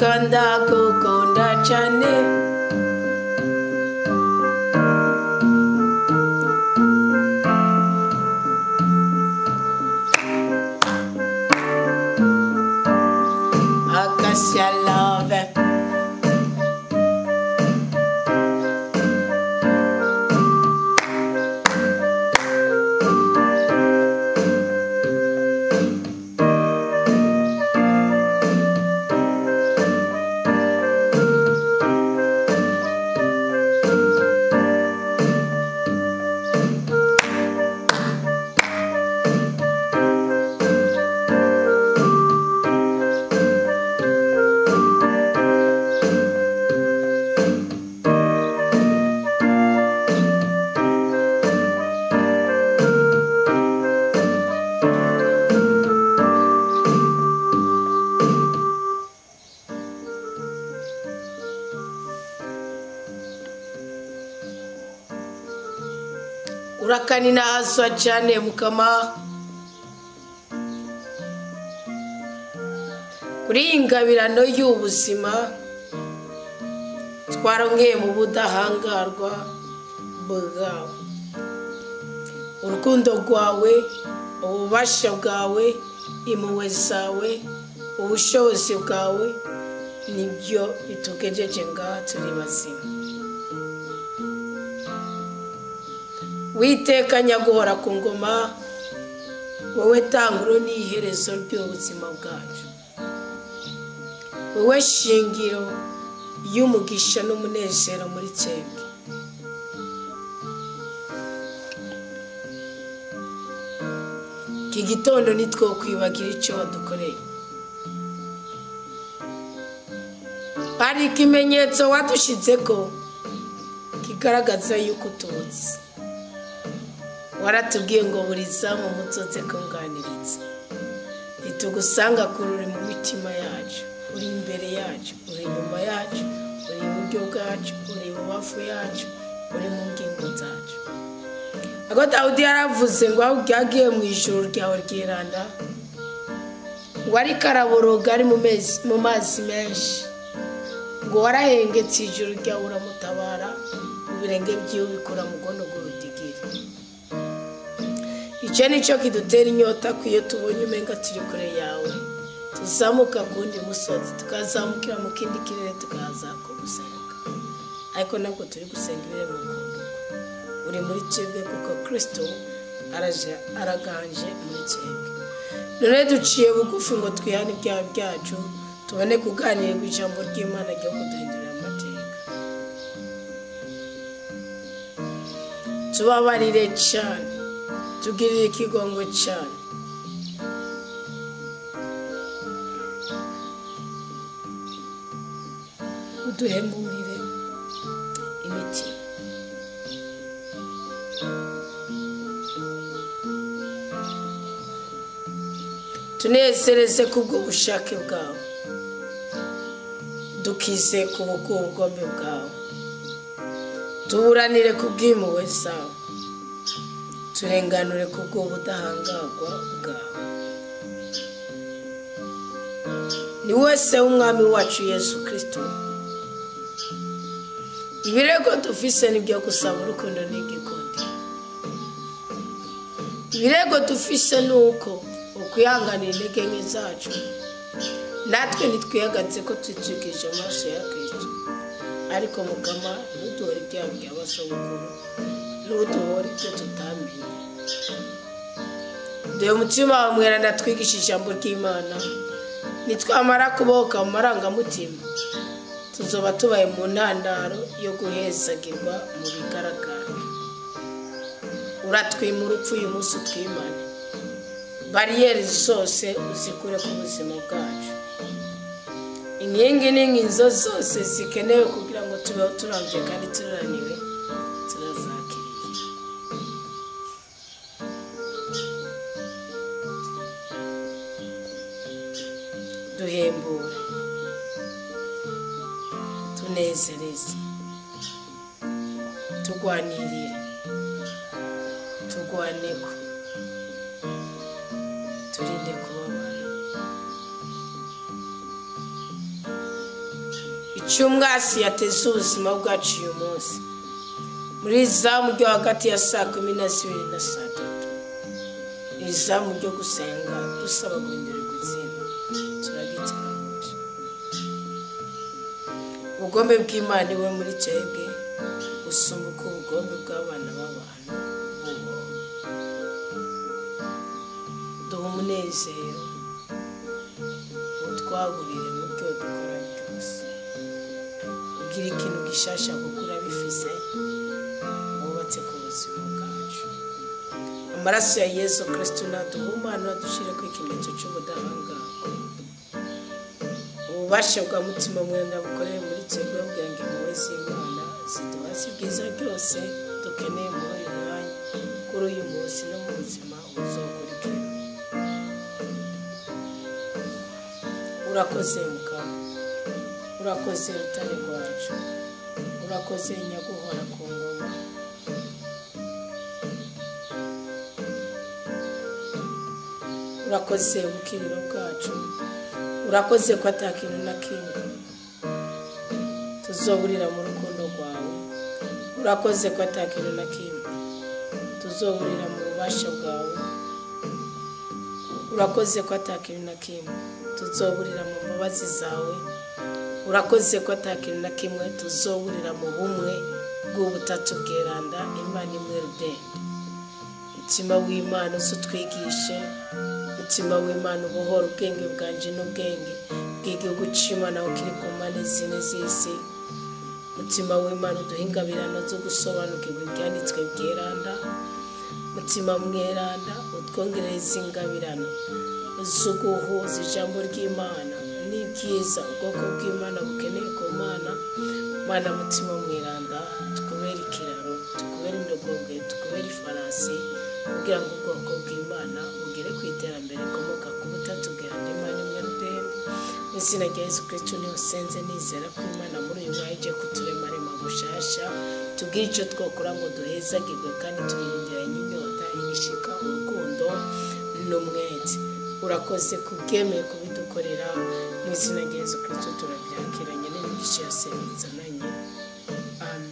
Kuko ndagukunda cyane. Acacia love. Urakanina haswa cyane mukama kuri iyi ngabirano y'ubuzima twarongeye mu budahangarwa bwawe, urukundo rwawe, ububasha bwawe, impuhwe zawe, ubushobozi bwawe nibyo bitugejeje ngaha turi bazima. Witeka nyaguhora ku ngoma, wowe tanguro n'iherezo ry'ubuzima bwacu, wowe shingiro y'umugisha n'umunezero muri twebwe. Iki gitondo ntitwokwibagira icyo wadukoreye, hari ikimenyetso wadushyitse ko kigaragaza yuko utuzi. Waratubwiye ngo buri zamu mutsotse kunganiriza, ntitugusanga kuri uri mu mitima yacu, uri imbere yacu, uri inyuma yacu, uri iburyo bwacu, uri ibubafu yacu, uri mu ngingo zacu. Ako Dawudi yaravuze ngo aho ryagiye mu ijuru ryawe ryiranda, ngo ariko araboroga ari mu mazi menshi, ngo warahengetse ijuru ryawe uramutabara, ibirenge byiwe bikura mu gono rw'urudigiri. Icyo nicyo kidutera inyota ko iyo tubonye umenga turi kure yawe, tuzamuka ku wundi musozi, tukazamukira mu kindi kirere, tukaza kugusenga. Ariko ntabwo turi gusenga ibiremwa ukuntu uri muri twebwe, kuko Kristo araje araganje muri twebwe. None duciye bugufi ngo twihane ibyaha byacu, tubone kuganira ku ijambo ry'Imana ryo kuduhindurira amateka. Tubabarire cyane, tugirire ikigongo cyane. Uduhemurire imitima. Tunezereze kubwo bushake bwawe, dukize ku bugombe bwawe, tuburanire kubw'impuhwe zawe, turenganure kubwo budahangarwa bwawe. Ni wese w'umwami wacu Yesu Kristo, ibirego dufise nibyo gusaba urukundo n'igikundi. Ibirego dufise nuko ukwihanganira intege nke zacu, natwe ntitwihagatse ko twitwikije amaso ya Kristo. Ariko mukama ntuduhore ibyaha bya basogokuru, ntuduhore ibyo tutamenye. Dore umutima wawe mweranda twigisha ijambo ry'Imana, nitwamara kubohoka mu marangamutima, tuzoba tubaye mu ntandaro yo guhezagirwa mu bigaragara. Uratwima urupfu uyu munsi utwimane, bariyeri zose uzikure ku buzima bwacu, inkingi n'inkinzo zose zikenewe kugira ngo tubeho turambye kandi turaniwe, turazakiriye. Duhembure, tunezereze, tugwanirire, tugwaneko, turinde kubabara. Cy'umwasi yateze ubuzima bwacu uyu munsi muri izamu ryo hagati ya saa 12 na saa 3, izamu ryo gusenga dusaba guhindurirwa izina, turagitera umuti. Ubugombe bw'Imana iwe muri twebwe busumba uko ubugombe bw'abana b'abantu bubo. Duha umunezero, utwagurire mu byo dukora byose, ugira ikintu gishasha kuko urabifise wubatse ku buzima bwacu. Amaraso ya Yesu Kristo naduhumana, adushyire ku ikimenyetso cy'ubudahangarwa. Ububasha bwa Mutima Mwenda bukorere muri twebwe, kugira ngo impuhwe z'Imana ziduhaze ibyiza byose dukeneye muri uyu mwanya, kuri uyu munsi no mu buzima buzokurikira. Urakoze Mukama, urakoze Rutare rwacu, urakoze Nyaguhora ku ngoma. Urakoze ubukiriro bwacu, urakoze ko ata kintu na kimwe tuzoburira mu rukundo rwawe, urakoze ko ata kintu na kimwe tuzoburira mu bubasha bwawe, urakoze ko ata kintu na kimwe tuzoburira mu mbabazi zawe, urakoze ko ata kintu na kimwe tuzoburira mu bumwe bw'ubutatu bweranda Imana imwe rudende. Mutima w'Imana uzutwigishe, Mutima w'Imana ubohora ubwenge bwanje n'ubwenge bw'igihugu c'Imana aho kiri ku mpande zine z'isi. Mutima w'Imana uduhe ingabirano zo gusobanukirwa ibyanditswe bweranda. Mutima mweranda utwongereze ingabirano zo guhuza ijambo ry'Imana n'ibyiza ubwoko bw'Imana bukeneye ku Mana. Mana Mutima mweranda, tukubere ikiraro, tukubere indogobwe, tukubere ifarasi, kugira ngo ubwoko bw'Imana bugere ku iterambere rikomoka ku butatu bweranda Imana imwe rudende. Mu izina rya Yesu Kristo niho nsenze nizera ko Imana muri uyu mwanya igiye kuturemarema gushasha, tubwire icyo twakora ngo duhezagirwe kandi tubirindiranye inyota, igishika, urukundo n'umwete. Urakoze kubwemeye kubidukorera. Mu izina rya Yesu Kristo turabyakiranye n'imigisha yose bizananye. Amen.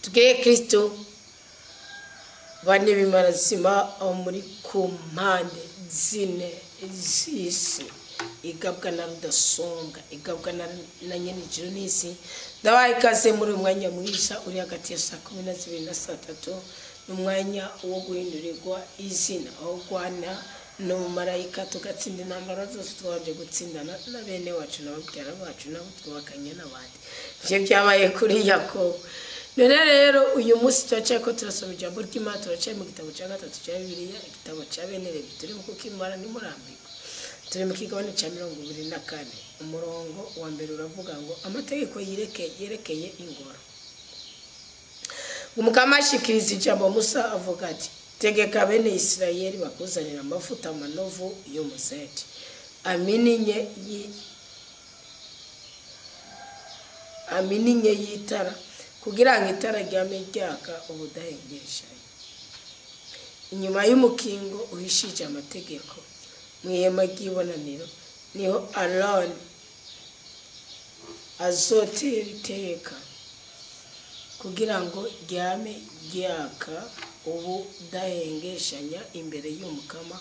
Tugire Kristo bane b'Imana aho muri ku mpande zine z'isi, igabwa na Rudasumbwa, igabwa na Nyenijuru n'isi. Ndabaha ikaze muri uyu mwanya mwiza uri hagati ya saa 12 na saa 3, ni umwanya wo guhindurirwa izina, aho guhana n'umumarayika tugatsinda intambara zose twabanje gutsindana na bene wacu n'ababyara bacu nabo twubakanye n'abandi. Ivyo byabaye kuri Yakobo. None rero uyu munsi turacaye ko turasoma ijambo ry'Imana, turacaye mu gitabo cya 3 cya Bibiliya, igitabo cya bene Levi, turi mu kukimara ntimurambirwe. Turi mu kigabane cya 24, umurongo wa mbere uravuga ngo amategeko yerekeye ingoro. Umukama ashikiriza ijambo Musa avuga ati: tegeka bene Isirayeli bakuzanira amavuta manovu y'umuzeti amininye y'itara, kugira ngo itara ryame ryaka ubudahengeshanya. Inyuma y'umukingo uhishije amategeko mu ihema ry'ibonaniro niho Aroni azotera iteka, kugira ngo ryame ryaka ubudahengeshanya imbere y'Umukama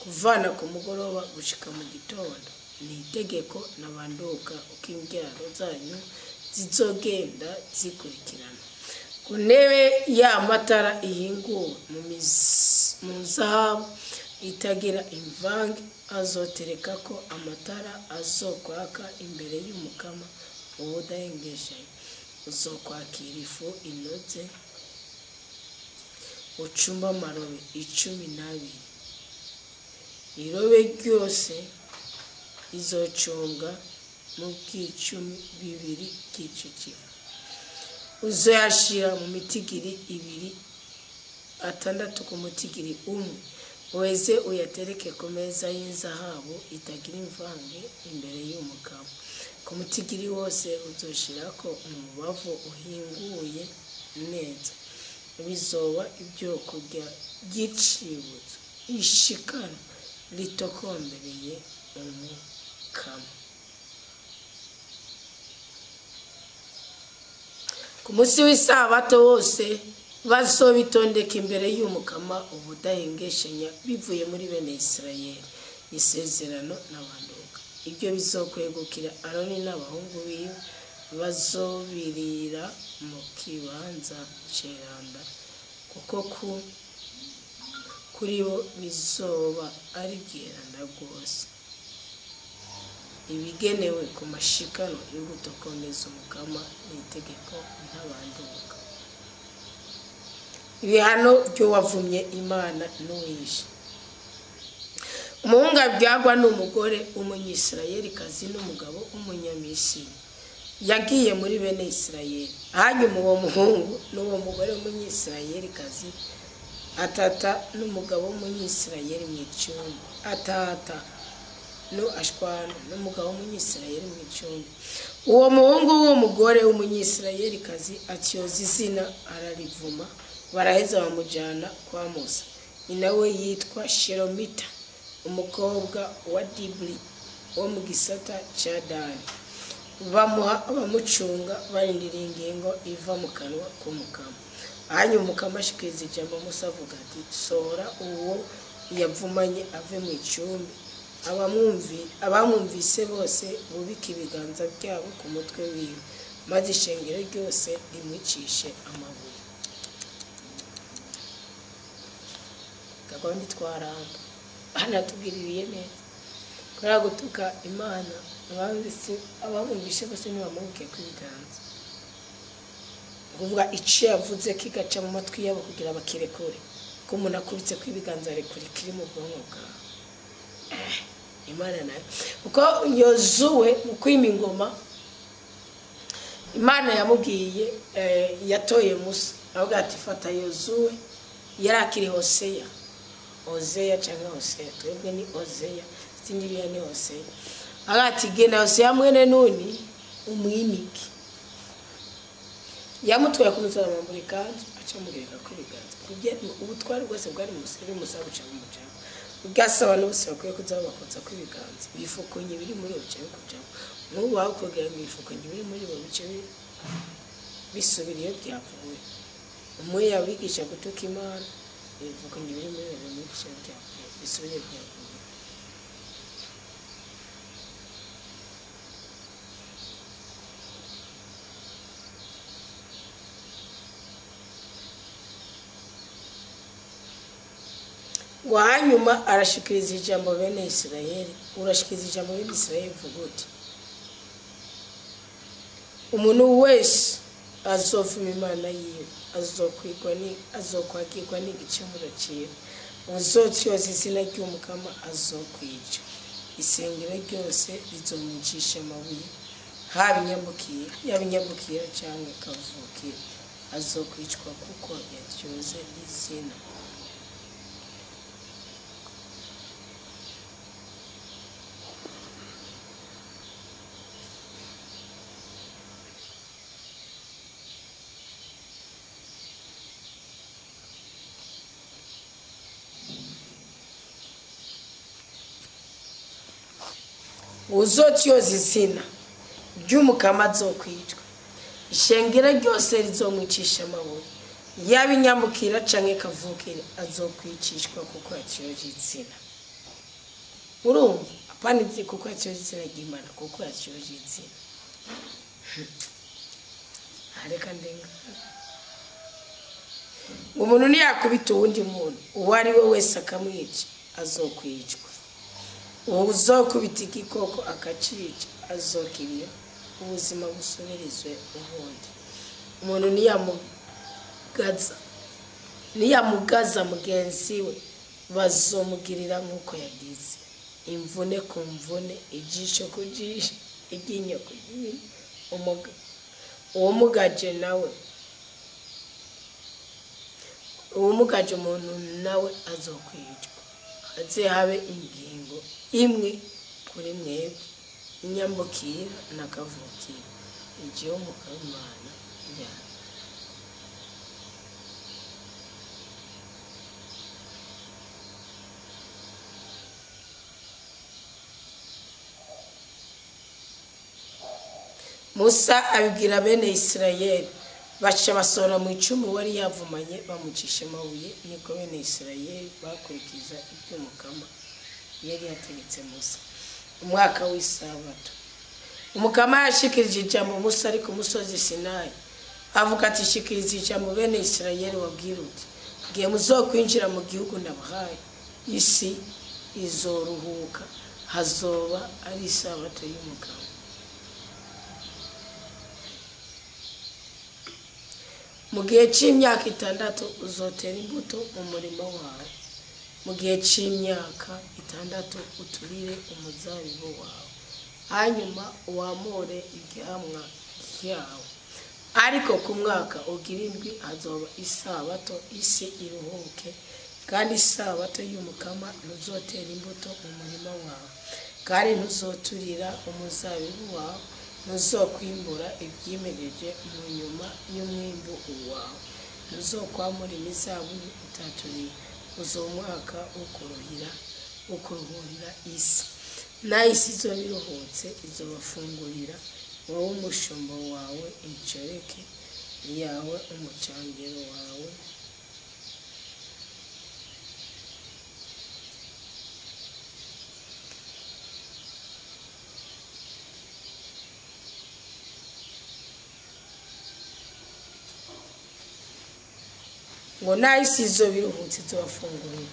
kuvana ku mugoroba gushika mu gitondo. Ni itegeko nabanduka uko imbyaro zanyu zizogenda zikurikirana. Ku ntebe y'amatara ihinguwe mu zahabu itagira imvange azotereka ko amatara azokwaka imbere y'Umukama ubudahengeshanya. Uzokwakira ifu inoze, ucumbe amarobe 12. Irobe ryose rizocumbwa mu bw'icumi bibiri bw'ico kifu. Uzoyashira mu mitigiri 2, 6 ku mutigiri 1, weze uyatereke ku meza y'inzahabu itagira imvange imbere y'Umukama. Ku mutigiri wose uzoshirako umubavu uhinguye neza. Bizoba ibyo kurya by'icibutso, ishikano ritokombereye Umukama. Ku munsi w'isabato wose bazobitondeka imbere y'Umukama ubudahengeshanya bivuye muri bene Isirayeli, isezerano n'abanduka. Ibyo bizokwegukira Aroni n'abahungu biwe, bazobirira mu kibanza ceranda, kuko kuri bo bizoba ari byeranda rwose. Ibigenewe ku mashikano yo gutokomeza Umukama n'itegeko ntabanduka. Ibihano by'uwavumye Imana n'uwishe. Umuhungu abyagwa n'umugore w'umunyisirayelikazi n'umugabo w'umunyamisiri yagiye muri bene Isirayeli. Hanyuma uwo muhungu n'uwo mugore w'umunyisirayelikazi atata n'umugabo w'umunyisirayeli mu icumbi, atata no ashwana n'umugabo w'umunyisirayeli mu icumbi. Uwo muhungu w'uwo mugore w'umunyisirayelikazi atyoza izina ararivuma, baraheza bamujyana kwa Musa. Nyina we yitwa Shelomita, umukobwa wa Dibri wo mu gisata cya Dani. Bamuha abamucunga barindiriye ingingo iva mu kanwa k'Umukama. Hanyuma Umukama ashikiriza ijambo Musa avuga ati: sohora uwo yavumanye ave mu icumbi. Abamwumvise bose bubike ibiganza byabo ku mutwe wiwe, maze ishengero ryose rimwicishe amabuye. Gahunda twaramba banatubwiririye neza kubera gutuka Imana. Abamwumvise bose ntibamubuke ku biganza, kuvuga icyo yavuze kigaca mu matwi yabo kugira bakirekure, ko umuntu akubitse ku ibiganza arekure kiri mu bwonko bwawe. Imana nayo kuko Yozuwe mu kwima ingoma Imana yamubwiye, yatoye Musa avuga ati fata Yozuwe, yari akiri Hoseya, Ozeya cyangwa Hoseya, twebwe ni Ozeya, singiriya ni Hoseya. Agati genda Hoseya mwene Nuni umwimike. Yamutwaye ku musaraba bamuri kanzu aca mugereka ku biganza. Kubye ubutwari bwose bwari musere Musa buca mu mujamo. Ubwase abantu bose bakwiye kuza bakoza ku biganza. Ibifukonye biri muri bo bice bikujamo. N'ubu aho kugira ngo ibifukonye biri muri bo bice bisubira iyo byavuye. Umwe yabigisha gutuka Imana, ibifukonye biri muri bo bice byavuye, bisubira iyo byavuye. Ngo hanyuma arashikiriza ijambo bene Isirayeli, urashikiriza ijambo bene Isirayeli uvuga uti: umuntu wese azovuma Imana yiwe azokwagirwa n'igicumuro ciwe, uzotyoza izina ry'Umukama azokwica. Isengero ryose rizomwicisha amabuye, haba inyambukira canke kavukire, azokwicwa kuko yatyoze izina. Uzotyoza izina ry'Umukama azokwicwa, ishengero ryose rizomwicisha amabuye, yaba inyambukira canke kavukire, azokwicishwa kuko yatyoje izina. Urumva apana kuko yatyoje izina ry'Imana, kuko yatyoje izina. Areka ndenga umuntu ntiyakubita uwundi muntu uwo ari we wese akamwica, azokwicwa. Uzokubita igikoko akacica, azokiriya ubuzima busubirizwe ubundi. Umuntu niyamugaza mugenzi we, bazomugirira nk'uko yagize. Imvune ku mvune, ijisho ku jisho, iryinyo ku ryinyo. Uwumugaje nawe, uwumugaje umuntu nawe azokwicwa. Haze habe ingingo imwe kuri mwebwe, inyambukira na kavukira. Igihe Imana yanyu. Musa abibwira bene Isirayeli, baca basohora mu icumu wari yavumanye, bamucisha amabuye. Niko bene Isirayeli bakurikiza ibyo Umukama yari yategetse Musa. Umwaka w'isabato. Umukama yashikirije ijambo Musa ari ku musozi Sinayi, avuga ati: shikiriza ijambo bene Isirayeli wabwira uti: igihe muzokwinjira mu gihugu ndabahaye, isi izoruhuka, hazoba ari isabato y'Umukama. Mu gihe c'imyaka 6 uzotera imbuto mu murima wawe, mu gihe c'imyaka 6 uturire umuzabibu wawe, hanyuma wamure ivyamwa vyawe. Ariko ku mwaka ugira 7 hazoba isabato, isi iruhuke, kandi isabato y'Umukama. Ntuzotera imbuto mu murima wawe, kandi ntuzoturira umuzabibu wawe, ntuzokwimbura ibyimejeje mu nyuma y'umwimbu wawe, ntuzokwamura imizabibu utaturiye. Uzoba umwaka wo kuruhurira isi. Nayo isi izoba iruhutse, izobafungurira wowe, umushumba wawe, inshoreke yawe, umucangero wawe, ngo nayo isi izoba iruhutse izobafungurira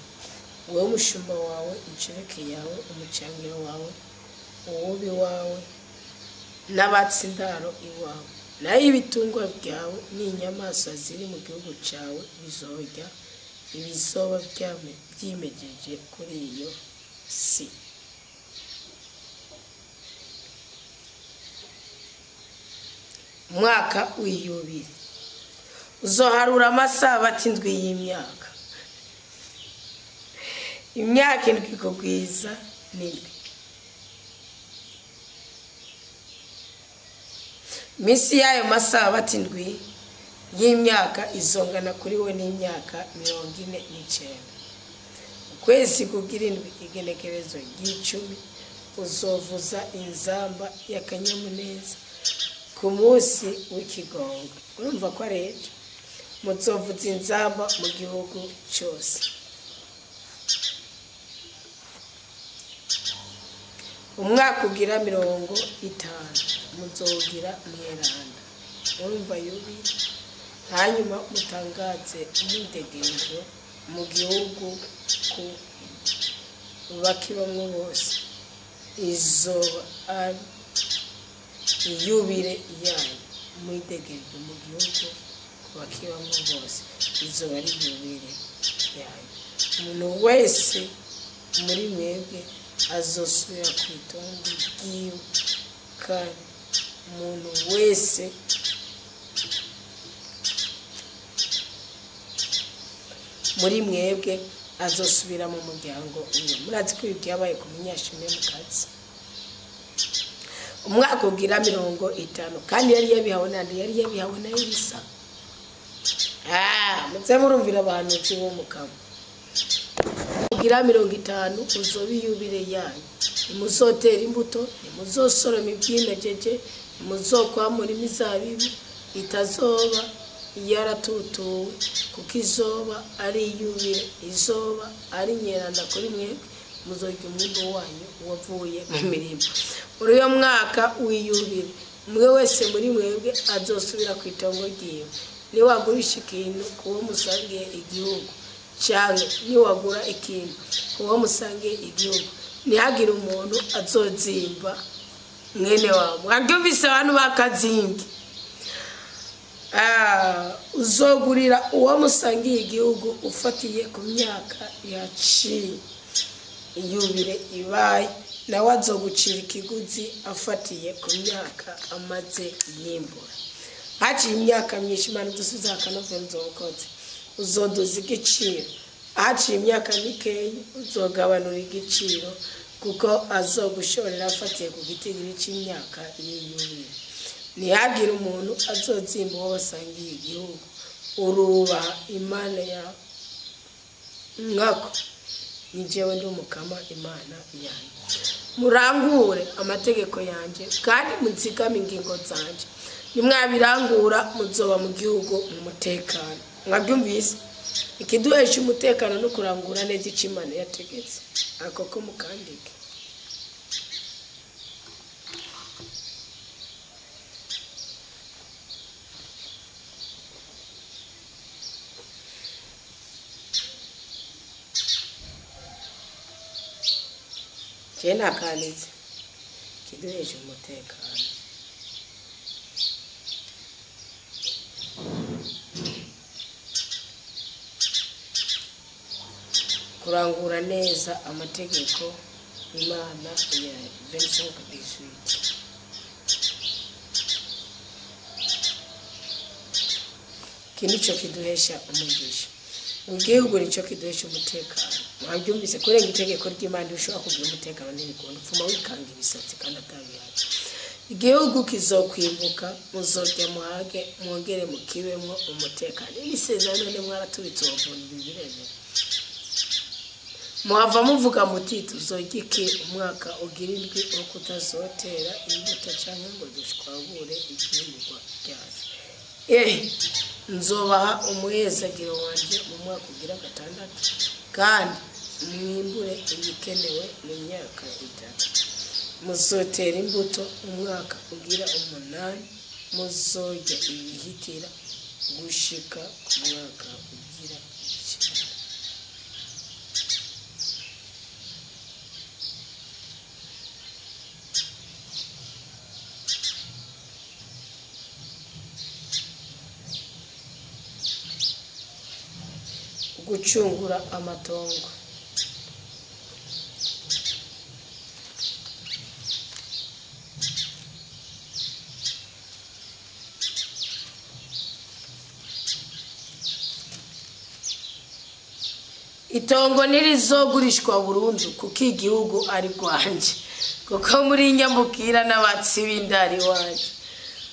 wowe, umushumba wawe, inshoreke yawe, umucangiro wawe, uwubi wawe, n'abatsindaro iwawe. Nayo ibitungwa byawe n'inyamaswa ziri mu gihugu cyawe bizorya ibizoba byimejeje kuri iyo si. Umwaka w'iyubile uzoharura amasabato 7 y'imyaka, imyaka 7 kugwiza n'indwi. Iminsi y'ayo masabato 7 y'imyaka izongana kuri we n'imyaka 49. Ukwezi kugira 7, igenekerezo ry'icumi, uzovuza inzamba y'akanyamuneza ku munsi w'ikigongo. Urumva ko ari ejo. Muzovuza inzamba mu gihugu cyose. Umwaka ugira 50 muzogira mweranda. Urumva yubile. Hanyuma mutangaze umwidegemvyo mu gihugu ku bakibamwo bose. Izoba ari iyubile yanyu, umwidegemvyo mu gihugu ku bakibamwo bose. Izoba ari iyubile yanyu. Umuntu wese muri mwebwe azosubira ku itongo ryiwe, kandi umuntu wese muri mwebwe azosubira mu muryango umwe. Murazi ko ibi byabaye ku munyashunemukazi. Umwaka ugira 50, kandi yari yabihawe nande? Yari yabihawe na Elisa. Muze murumvira abantu b'Umukama. Ugira 50 uzoba iyubile yanyu. Ntimuzotera imbuto, ntimuzosoroma ibyimejeje, ntimuzokwamura imizabibu itazoba yaratutuwe, kuko izoba ari iyubile, izoba ari nyeranda kuri mwebwe. Muzorya umwimbu wanyu wavuye mu mirima. Muri uyo mwaka w'iyubile, umwe wese muri mwebwe azosubira ku itongo ryiwe. Niwagurisha ikintu kuwo musangiye igihugu, canke niwagura ikintu kuwo musangiye igihugu, ntihagire umuntu azozimba mwene wawe. Mwabyumvise abantu bakazimbye. Uzogurira uwo musangiye igihugu ufatiye ku myaka yaciye iyubire ibaye, nawe azogucira ikiguzi afatiye ku myaka amaze yimbura. Haciye imyaka myinshi, Imana dusubize akanovera uzobukoze, uzoduza igiciro. Haciye imyaka mikeyi uzogabanura igiciro, kuko azogushorera afatiye ku gitigiri c'imyaka y'iyubire. Ntihagire umuntu azozimba uwo basangiye igihugu. Urubaha Imana yawe nkako ni jewe ndi Umukama Imana yanjye. Murangure amategeko yanjye kandi muzigame ingingo zanje. Nimwabirangura muzoba mu gihugu mu mutekano. Mwabyumvise? Ikiduhesha umutekano no kurangura neza ico Imana yategetse. Ako ko mukandike. Je nakanditse kiduhesha umutekano. Kurangura neza amategeko Imana ya 25:18. Iki nico kiduhesha umugisha. Igihugu nico kiduhesha umutekano. Mwabyumvise, kurenga itegeko ry'Imana ushobora kugira umutekano n'ibikunda upfuma wikanga ibisatsi kandi atabihari. Igihugu kizokwimbuka, muzorya muhage, mwongere mukibemwo umutekano. Iri sezerano none mwaraturitse uwo muntu biremera. Muhava muvuga muti tuzorya iki umwaka ugira indwi wo kutazotera imbuto canke ngo dushwabure ivyimburwa byacu. Nzobaha umuhezagiro wanje mu mwaka ugira gatandatu, kandi mwimbure ibikenewe mu myaka itatu. Muzotera imbuto umwaka ugira 8, muzorya ibihitira gushika ku mwaka ugira 9. Gucungura amatongo. Itongo ntirizogurishwa burundu kuko igihugu ari rwanje, kuko muri nyambukira n'abatsi b'indari wanje.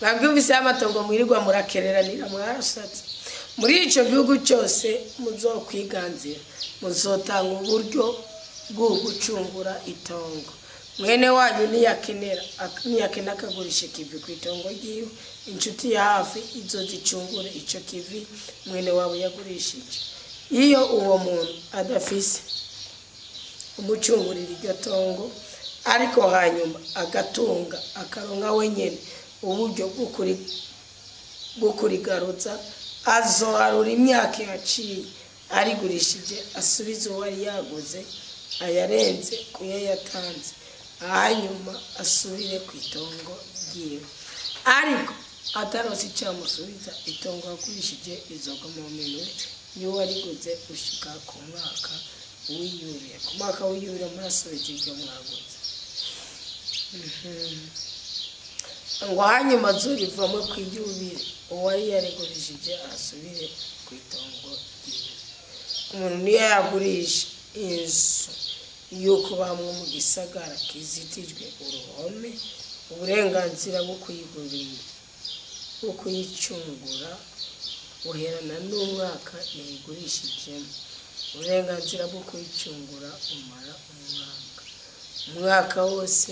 Mwabyumvise, amatongo mwirirwa murakereranira mwarasatse. Muri ico gihugu cyose muzokwiganzira, muzotanga uburyo bwo gucungura itongo. Mwene wanyu niyakena akagurisha ikivi ku itongo ryiwe, inshuti ya hafi izozicungure ico kivi mwene wabo yagurishije. Iyo uwo muntu adafise umucungurira iryo tongo, ariko hanyuma agatunga akaronka wenyene uburyo bwo kurigarutsa, azoharura imyaka yaciye arigurishije, asubize uwari yaguze ayarenze kuyo yatanze, hanyuma asubire ku itongo ryiwe. Ariko atarose icyamusubiza, itongo yagurishije izoguma mu minwe y'uwariguze gushika ku mwaka w'iyubile. Ku mwaka w'iyubile murasubiza ibyo mwaguze. Ngo hanyuma azorivamwo kw'iyubile, uwari yarigurishije asubire ku itongo ryiwe. Umuntu niyo yagurisha inzu yo kubamwo mu gisagara kizitijwe uruhome, uburenganzira bwo kuyigurira, bwo kuyicungura buherana n'umwaka yayigurishijemo. Uburenganzira bwo kuyicungura bumara umwaka. Umwaka wose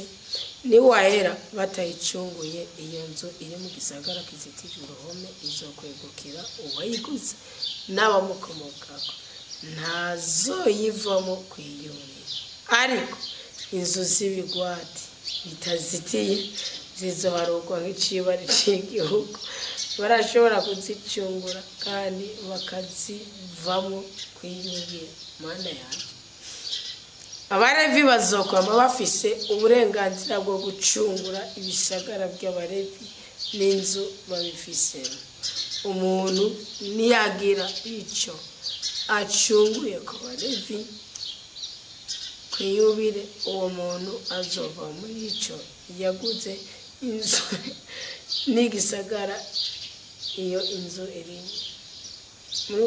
niwahera batayicunguye, iyo nzu iri mu gisagara kizitijwe uruhome izokwegukira uwayiguze n'abamukomokako, ntazoyivamo kwiyumira. Ariko inzu z'ibigwati bitazitiye zizoharurwa nk'icibare c'igihugu, barashobora kuzicungura kandi bakazivamo kwiyumvira. Mana yanjye, Abalevi bazokwama bafise uburenganzira bwo gucungura ibisagara by'Abalevi n'inzu babifisemo. Umuntu niyagira icyo acunguye ku Balevi kwiyubire, uwo muntu azova muri icyo yaguze inzu n'igisagara iyo inzu iri muri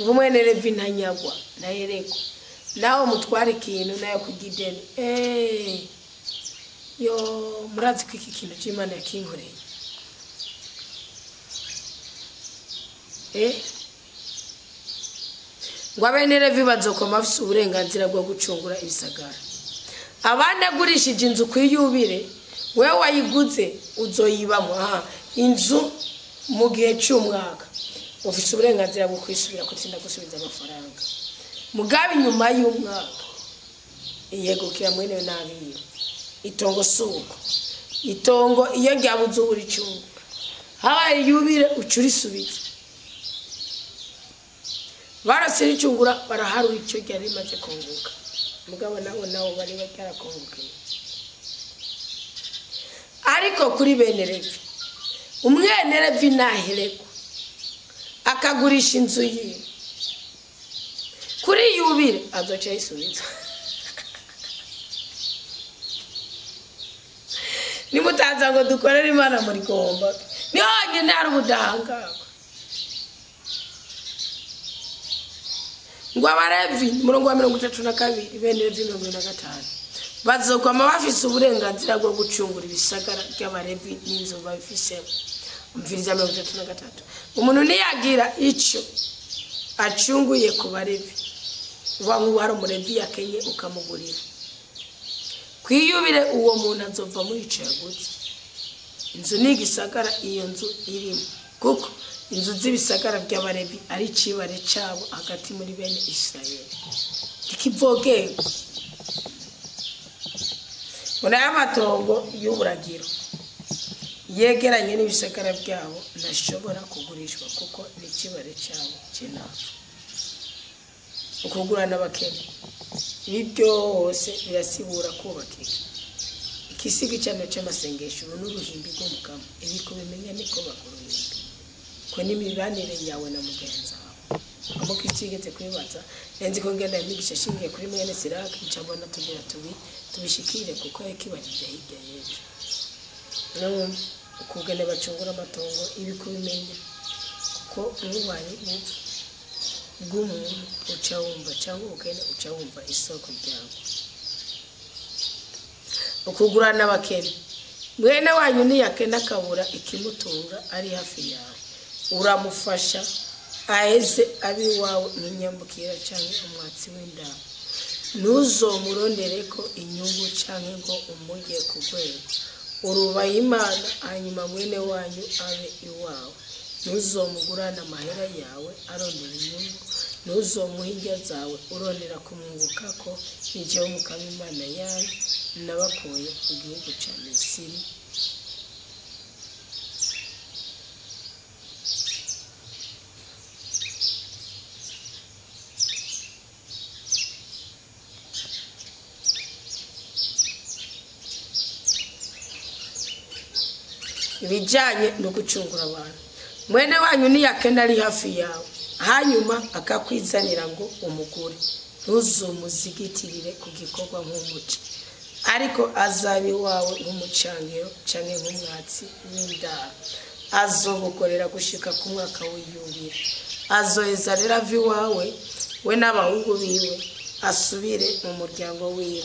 uwo mwene Levi ntanyagwa ntayerekwa nawe mutwara ikintu nayo kugideni yo murazi ko iki kintu cy'Imana yakinkoreye ngo abene Levi bazokoma bafise uburenganzira bwo gucungura ibisagara. Abandi agurishije inzu kwiyubire, wewe wayiguze uzoyibamo inzu mu gihe cy'umwaka ufise uburenganzira bwo kwisubira kutsinda gusubiza amafaranga. Mugabe nyuma y'umwaka iyegukira mwene nabiyo itongo suko itongo iyo ryabuze uricunga habaye yubire ucurisubiza barasiricungura baraharura icyo ryari rimaze kunguka. Mugabo nabo bari batarakungukiye. Ariko kuri bene Levi, umwene Levi naherekwa akagurisha inzu yiwe kuri yubire azoca yisubiza. Nimutaza ngo dukorere Imana muri gomba ni honyine hari ubudahangarwa. Ngo Abalevi umurongo wa 32 bene Levi 45 bazokwama bafise uburenganzira bwo gucungura ibisagara by'Abalevi n'inzu babifisemo. Umviriza 33 umuntu niyagira icyo acunguye ku Balevi, uba nk'ubu hari Umulevi yakenye ukamugurira kwiyubire, uwo muntu azova muri ico yaguze inzu n'igisagara iyo nzu irimo, kuko inzu z'ibisagara by'Abalevi ari icibare cabo hagati muri bene Isirayeli ntikivogerwa. Muri aya matongo y'uburagiro yegeranye n'ibisagara byabo ntashobora kugurishwa kuko ni ikibare cyabo cy'inama. Ukugurana abakene ibi byose birasibura kubakika ikisiga cyane cy'amasengesho n'uruhimbi rw'umukamo. Ibi kubimenya niko bakuruhimbi ko n'imibanire yawe na mugenzi wawe. Umukristo yigeze kwibaza nzi ko ngenda imigisha ashingiye kuri mwene Siraki ncabona tugira tubishikire kuko yakibajije hirya y'ejo. Ukugene bacungura amatongo ibi kubimenya kuko n'ububanyi bw'umuntu uca wumva cyangwa ubukene uca wumva isoko ryawe. Ukugurana abakene, mwene wanyu niyakena akabura ikimutunga ari hafi yawe uramufasha aheze abi wawe nk'inyambukira cyangwa umwatsi w'indabo. Ntuzomurondere ko inyungu cyangwa ngo umujye ku rwego. Urubaye Imana hanyuma mwene wanyu abe iwawe. Ntuzomugurane amahera yawe arondera inyungu, ntuzomuhe indya zawe urondera kumwunguka ko ni Umukama Imana yanyu nabakuye mu gihugu cya Misiri. Ibijyanye no gucungura abantu, mwene wanyu niyakena ari hafi yawe hanyuma akakwizanira ngo umugure, ntuzumuzigitirire ku gikorwa nk'umuca, ariko azaba iwawe nk'umucangiro canke nk'umwatsi w'indaro. Azogukorera gushika ku mwaka w'iyubire. Azoheza rero ava iwawe we n'abahungu biwe asubire mu muryango wiwe.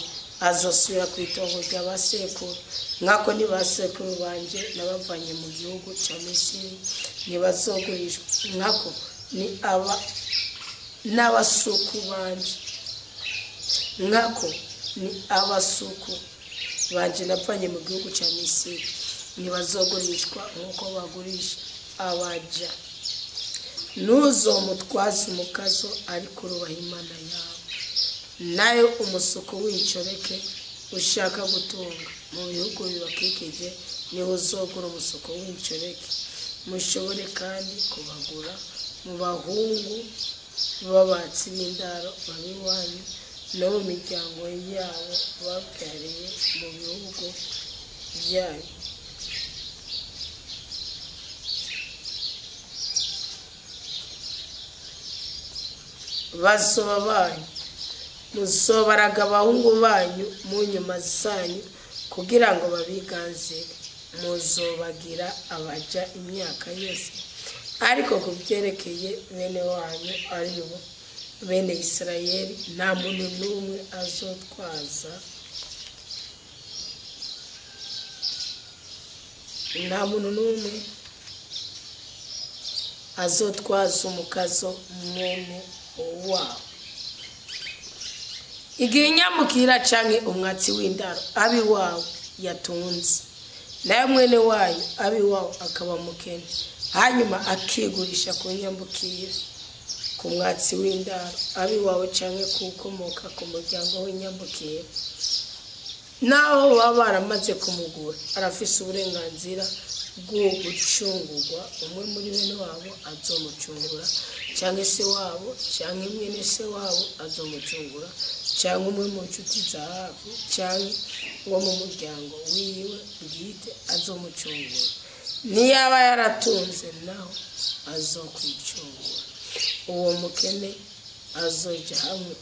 Azosubira ku itongo rya basekuru nkako ni basekuru banje nabavanye mu gihugu cya Misiri ntibazogurishwa, nkako ni aba n'abasuku banje, nkako ni abasuku banje navanye mu gihugu cya Misiri ntibazogurishwa nk'uko bagurisha abaja. Ntuzomutwaze umukazo ariko urubaha Imana yawe. Nayo umusuku w'inshoreke ushaka gutunga mu bihugu bibakikije niho uzogura umusuku w'inshoreke. Mushobore kandi kubagura mu bahungu b'abatsi b'indaro babiwanyu no mu miryango yabo babyariye mu bihugu byanyu. Bazoba banyu, muzobaraga abahungu banyu mu nyuma zanyu kugira ngo babiganze, muzobagira abaja imyaka yose. Ariko ku byerekeye bene wanyu ari bo bene Isirayeli, nta muntu n'umwe azotwaza, nta muntu n'umwe azotwaza umukazo mwene wabo. Igihe inyamukira canke umwatsi w'indaro abi wawe yatunze, nayo mwene wayo abi wawe akaba mukene, hanyuma akigurisha ku nyambukira ku mwatsi w'indaro abi wawe canke kukomoka ku muryango w'inyambukira, naho baba baramaze kumugura, arafise uburenganzira bwo gucungurwa. Umwe muri bene wabo azomucungura, canke se wabo canke mwene se wabo azomucungura, canke umwe mu nshuti za hafi canke wo mu muryango wiwe bwite azomucungura. Niyaba yaratunze naho azokwicungura. Uwo mukene azoja hamwe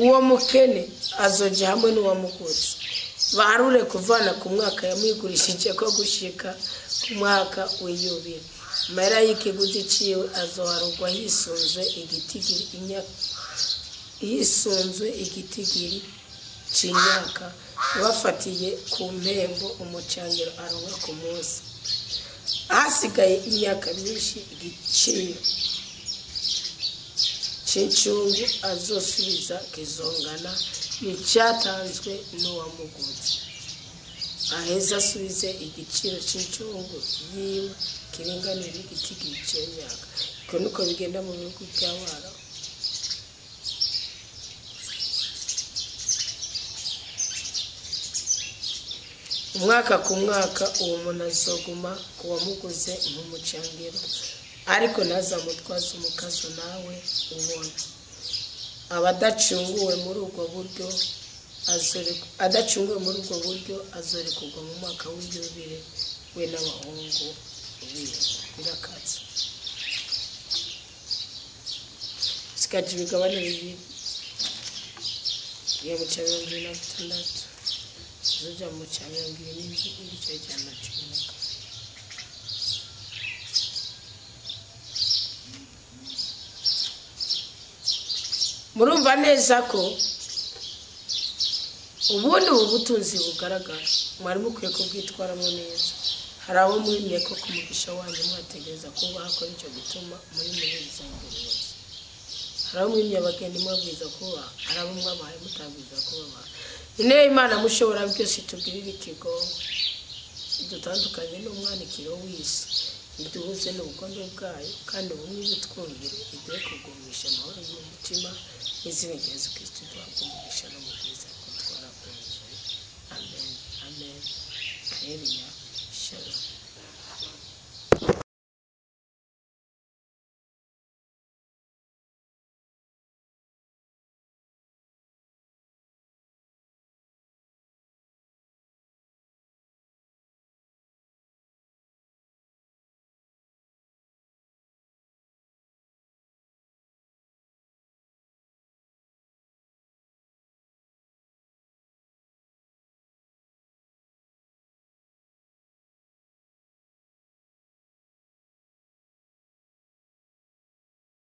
uwo mukene azoja hamwe n'uwamuguze, baharure kuvana ku mwaka yamwigurishije ko gushika ku mwaka w'iyubile. Amahera y'ikiguzi ciwe azoharurwa hisunzwe igitigiri c'imyaka bafatiye ku mpembo umucangiro aronka ku munsi. Hasigaye imyaka myinshi, igiciro c'incungu azosubiza kizongana n'icyatanzwe n'uwamuguze. Aheza asubize igiciro c'incungu yiwe kiringaniye n'igitigiri c'imyaka. Uko niko bigenda mu bihugu by'Abarabu. Umwaka ku mwaka uwo muntu azoguma ku wamuguze nk'umucangiro, ariko ntazamutwaze umukazo nawe ubona. Abadacunguwe muri ubwo buryo adacunguwe muri ubwo buryo azorekurwa mu mwaka w'iyubile, we n'abahungu biwe. Birakatse. Sigaje imigabane bibiri, iyo mu cya 26 izoja mu cya 77 n'igice cya 14. Murumva neza ko ubundi ubu butunzi bugaragara mwari mukwiye kubwitwaramo neza. Hari abo mwimye ko ku mugisha wanyu mwategereza kubaha ko nicyo gituma muri izo ngororero. Hari abo mwimye abageni mwabwiza kubaha, hari abo mwabahaye mutabwiza kubaha. Intebe Imana mushobora byose itugirire ikigongo, idutandukanye n'umwanikiro w'isi, iduhuze n'ubukombe bwayo, kandi ubumwe butwongere, iduhe kugumisha amahoro y'umutima. N'izina rya Yesu Kristo duhabwe umugisha no mu bwiza ko twarakunzwe. Amen, amen. Haleluya, shalom.